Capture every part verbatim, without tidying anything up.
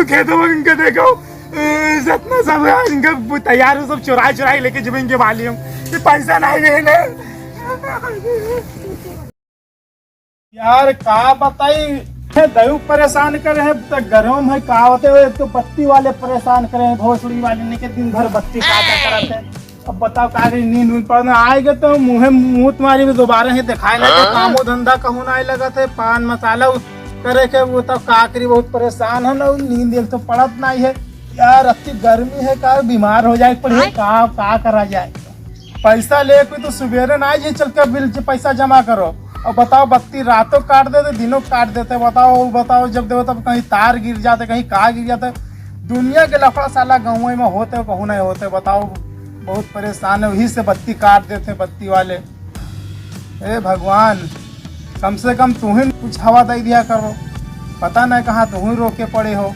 खेतवा में इनका देखो, ए, जितना सब है, इनका तैयार हो, सब चुराई चुराई लेके जमीन के मालिक हम। ये पैसा नहीं देने। यार, का बताई, हे दयू परेशान करे हैं, तो गरम है, का होते हुए, एक तो बत्ती वाले परेशान करे हैं, भोसड़ी वाले ने के दिन भर बत्ती काटा करते हैं। अब बताओ, का करी, नींद उंद पड़ना आएगा तो मुँहे मुँह तुम्हारी में दोबारा ही दिखाए लगे, कामो धंधा कहूँ ना आए लगा थे, पान मसाला उ-, करे के वो तो का करी, बहुत परेशान है ना, नींद एक तो पड़त नहीं है। यार, अति गर्मी है, का बीमार हो जाए पड़े, का, का करा जाए। पैसा लेके तो सुबेरे ना आइए, चल के बिल ज-, पैसा जमा करो। और बताओ, बत्ती रातों काट देते, दिनों काट देते। बताओ, बताओ, जब देखो तब कहीं तार गिर जाते, कहीं का गिर जाते। दुनिया के लफड़ा साला गाँव में होते, कहूँ नहीं होते। बताओ, बहुत परेशान है, वही से बत्ती काट देते बत्ती वाले। हे भगवान, कम से कम तू ही कुछ हवा दे दिया करो। पता नहीं कहाँ तू ही रोके पड़े हो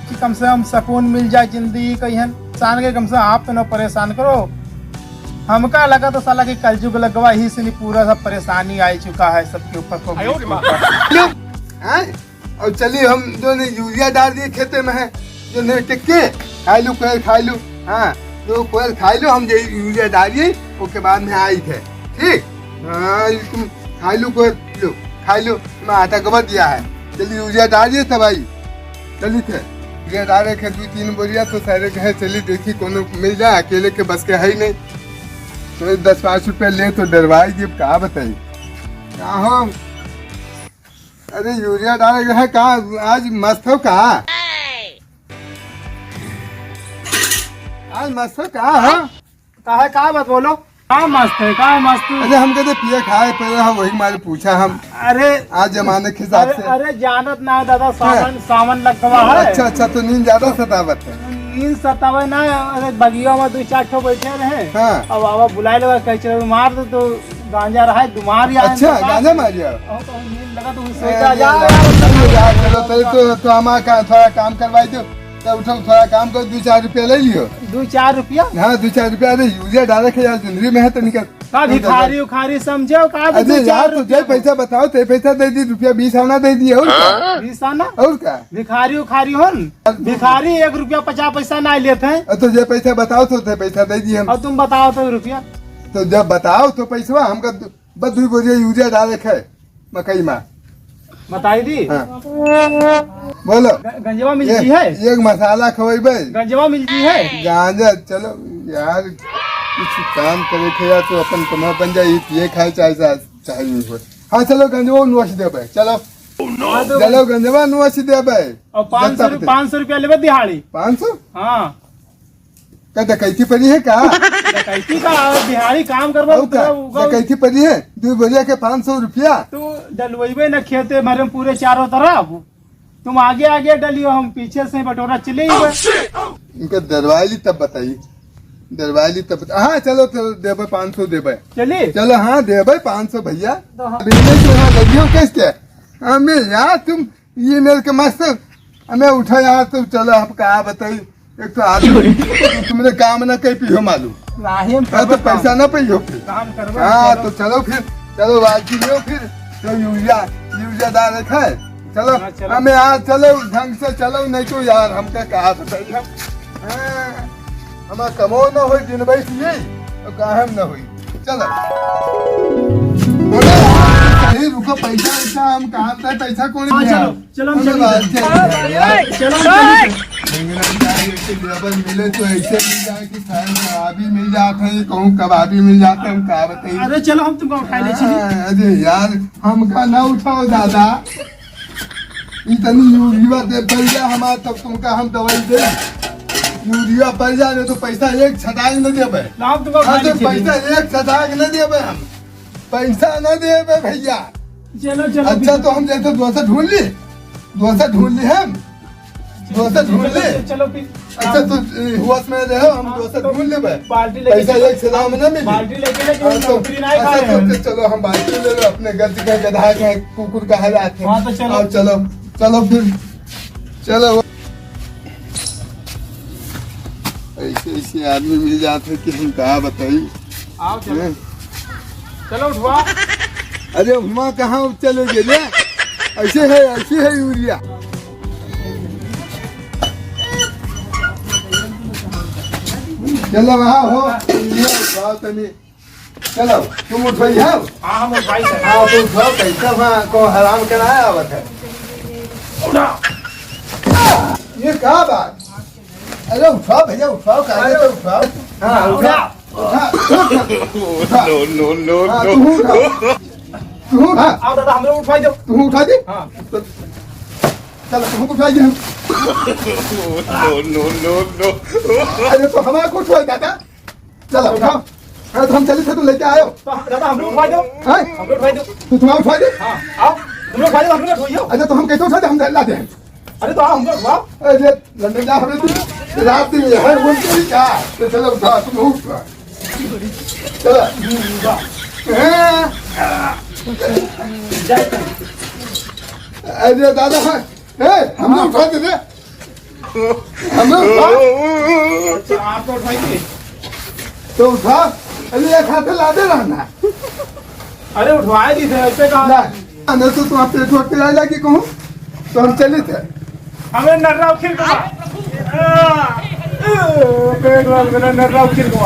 कि कम से कम सुकून मिल जाए जिंदगी कहियन। इंसान के कम से कम आप तो न परेशान करो। हमका लगा तो साला कि कलजुग लगवा ही से नहीं पूरा सब परेशानी आ चुका है सबके ऊपर, पब्लिक के ऊपर। हैं? और चलिए हम जो नहीं यूरिया डाल दिए खेते में है, जो नहीं टिक के खाई लो, कोयल खाई लो, हाँ, जो कोयल खाई लो, हम जे यूरिया डालिए, ओके बाद में आई थे, ठीक? हाँ, ये तुम खाई लो, कोयल लो, खाई लो, मैं आटा गबा दिया है, चलिए यूरिया डालिए तब आई, चलिए थे, यूरिया डाले थे दो तीन बोरिया, तो सारे कहे चलिए देखी कोनो मिल जाए, अकेले के बस के है ही नहीं, तो दस पाँच रुपया ले तो डरवाई जी, अब का बताई, का हो? अरे यूरिया डाल रहे हैं का? आज मस्त हो का? आज मस्त हो का हो? का है, का बात बोलो? का मस्त है, का मस्त है? अरे हमके तो पिए खाए पड़े रहा, वही मारे पूछा हम। अरे आज जमाने के हिसाब अरे, से। अरे जानत ना है दादा, सावन, हाँ। सावन लग गवा है। अच्छा, अच्छा, तो नींद ज्यादा सतावत है। नींद सतावे ना, अरे बगिया में दो चार ठो बैठे रहे। हाँ। अब आवा बुलाए लगा, कहे चलो मार दो, तो गांजा रहा है, दुमार या अच्छा, गांजा मार लिया। हम तो नींद लगा तो सोई ए, जा, ये जा, यार, जा, यार, चलो, चलो, तो, तो हमारा का, थोड़ा काम करवाई दो। तो उठो, थोड़ा काम करो, दो चार रुपया ले लियो। दो चार रुपया? हाँ, दो चार रुपया। अरे, यूरिया डाले के यार, जिंदगी में है तो निकल। का भिखारी उखारी समझे हो का? अरे दो चार यार, तो रुपया जे पैसा बताओ, ते पैसा दे दी, रुपया बीस आना दे दिए, और का? बीस आना? और का? भिखारी उखारी हो न? भिखारी एक रुपया पचास पैसा ना लेते हैं। अरे, तो जे पैसा बताओ, तो ते पैसा दे दिए हम। और तुम बताओ तो रुपया। तो जब बताओ तो पैसवा हमका दु-, बस दो बोरिया यूरिया डाले के है मकई में। बताई दी। हाँ। बोलो। ग-, गंजवा मिल ये, जी है? ये एक मसाला खवैबे। गंजवा मिल जी है? गांजा, चलो यार, कुछ काम करे थे यार, तो अपन कमा बन जाए, ये पिए खाए चाहे सा-, चाहे नहीं हो। हाँ, चलो गंजवा नोच देबे, चलो। हाँ, तो चलो गंजवा नोच देबे। और पाँच सौ जब तक रु-, पाँच सौ रुपया लेबे दिहाड़ी। पाँच सौ? हाँ। का डकैती पड़ी है का? डकैती का, दिहाड़ी काम करबो और का? तो उगा-, डकैती पड़ी है, दो बोरिया के पाँच सौ रुपया। तू डलवैबे न खेते भरे में पूरे चारों तरफ, तुम आगे आगे डलियो, हम पीछे से बटोरा चले ही बे। इनका डरवाई ली तब बताई, डरवाई ली तब बता-, हाँ चलो, चलो देबे पाँच सौ देबे। चली? चलो हाँ देबे पाँच सौ भैया। तो हाँ। अभी नहीं तो यहाँ लगियो कैसे? हमें यार तुम ये मेरे के मस्त, हमें उठा यार, तो चलो, हम का बताई, एक तो आदमी तुमने काम ना कही पियो मालूम। राही हम हाँ, तो करबे पैसा काम। ना पियो फिर। काम करबे, हाँ, चलो। तो चलो फिर, चलो बाकी लियो फिर, तो यूरिया, यूरिया डाल रखा है। चलो, हाँ, चलो। हमें यार चलो, ढंग से चलो, नहीं तो यार हमका का बताई हम। हाँ। हमार कमो न होई, दिन बैठ यही, तो काहे में न होई। चलो। बोलो, सही रुको, पैसा, पैसा हम कहाँ से, पैसा कौन हाँ, दिया? चलो, चलो, हम चलो। बात किया। चलो, चलो। लेबर मिले तो ऐसे मिल जाए कि शायद कबाबी मिल जाते हैं, कहूँ कबाबी मिल जाते हैं, हम का बताइए। अरे चलो, हम तुमको उठा ले चलिए। हाँ, अरे यार, हमका ना उठाओ दादा। इतनी यूरिया दे भैया हमार, तब तुमका हम दवाई दे। यूरिया पड़ जाए तो पैसा एक छटाक न देबे। लाओ, तुमको हाँ, खाली तो चीज़ पैसा है। एक छटाक न देबे हम। पैसा न देबे भैया। चलो, चलो, अच्छा, अभी तो हम जैसे दोस्त ढूंढ ली, दोस्त ढूंढ ली हम। दोस्त ढूंढ ले। चलो, चलो फिर। अच्छा, तू, ए, होश में रहो, हम हाँ, दोस्त तो ढूंढ लेबे। बाल्टी लेके पैसा चलो। एक सलाम ना मिली। बाल्टी लेके ना, हाँ, तो नौकरी ना अच्छा, खाए तो हम। चलो, हम बाल्टी ले लो, अपने गद्दी का गधा के कुकुर का हाल आते हैं। हाँ, तो चलो। अब चलो, चलो फिर, चलो। ऐसे, ऐसे आदमी मिल जाते हैं कि हम का बताई। आओ, चलो। हैं? चलो, उठवा। अरे, हुआ कहाँ चले गए रे? ऐसे है, ऐसे है यूरिया। चलो वहाँ हो, ये उठाओ तनी। चलो, तुम उठो यहाँ। हाँ, हम उठवाई सर। हाँ, तुम उठाओ, कैसा वहाँ को हराम कराया आवत है। उठा। ये का बात? अरे उठाओ भैया, उठाओ, काहे तो उठाओ। हाँ, उठा। उठा, उठा। No, no, no, हाँ, no। तू उठा। तू उठा। आओ दादा, हमरो उठवाई दो। तू उठा दे। हाँ। तो चलो, तुमको उठवाई दे हम। No, no, no, no। अरे तो हमारे को उठवाई दादा। चलो, उठाओ। अरे तो हम चली थे, तुम लेके आयो। तो हम, दादा, हमरो उठवाई दो। हैं? हमरो उठवाई दो। तू तुम्हारा उठवाई दे। हाँ, आओ। हमरो उठवाई दो, हमरो उठवाई दो। अच्छा, तो हम कैसे उठा दे? हम ला दे। अरे तो आओ, हमरो उठवाओ। अरे लंदन जा, हमें तू रात दिन ये है, वो तेरी क्या? तो चलो उठा, तुम उठ। चलो। हाँ। अरे दादा, ए, हमरो उठा दे रे। हमरो उठा। अच्छा, आप तो उठाइए। तो उठा। अरे एक हाथ ला दे रहना। अरे उठवाए दी थे, ऐसे कहा। ना, ना तो तुम पेट वोट पिराए लागी कहूँ, तो हम चली थे। हमें नर्रा उखिर को। पेट वाल मेरा नर्रा उखिर को।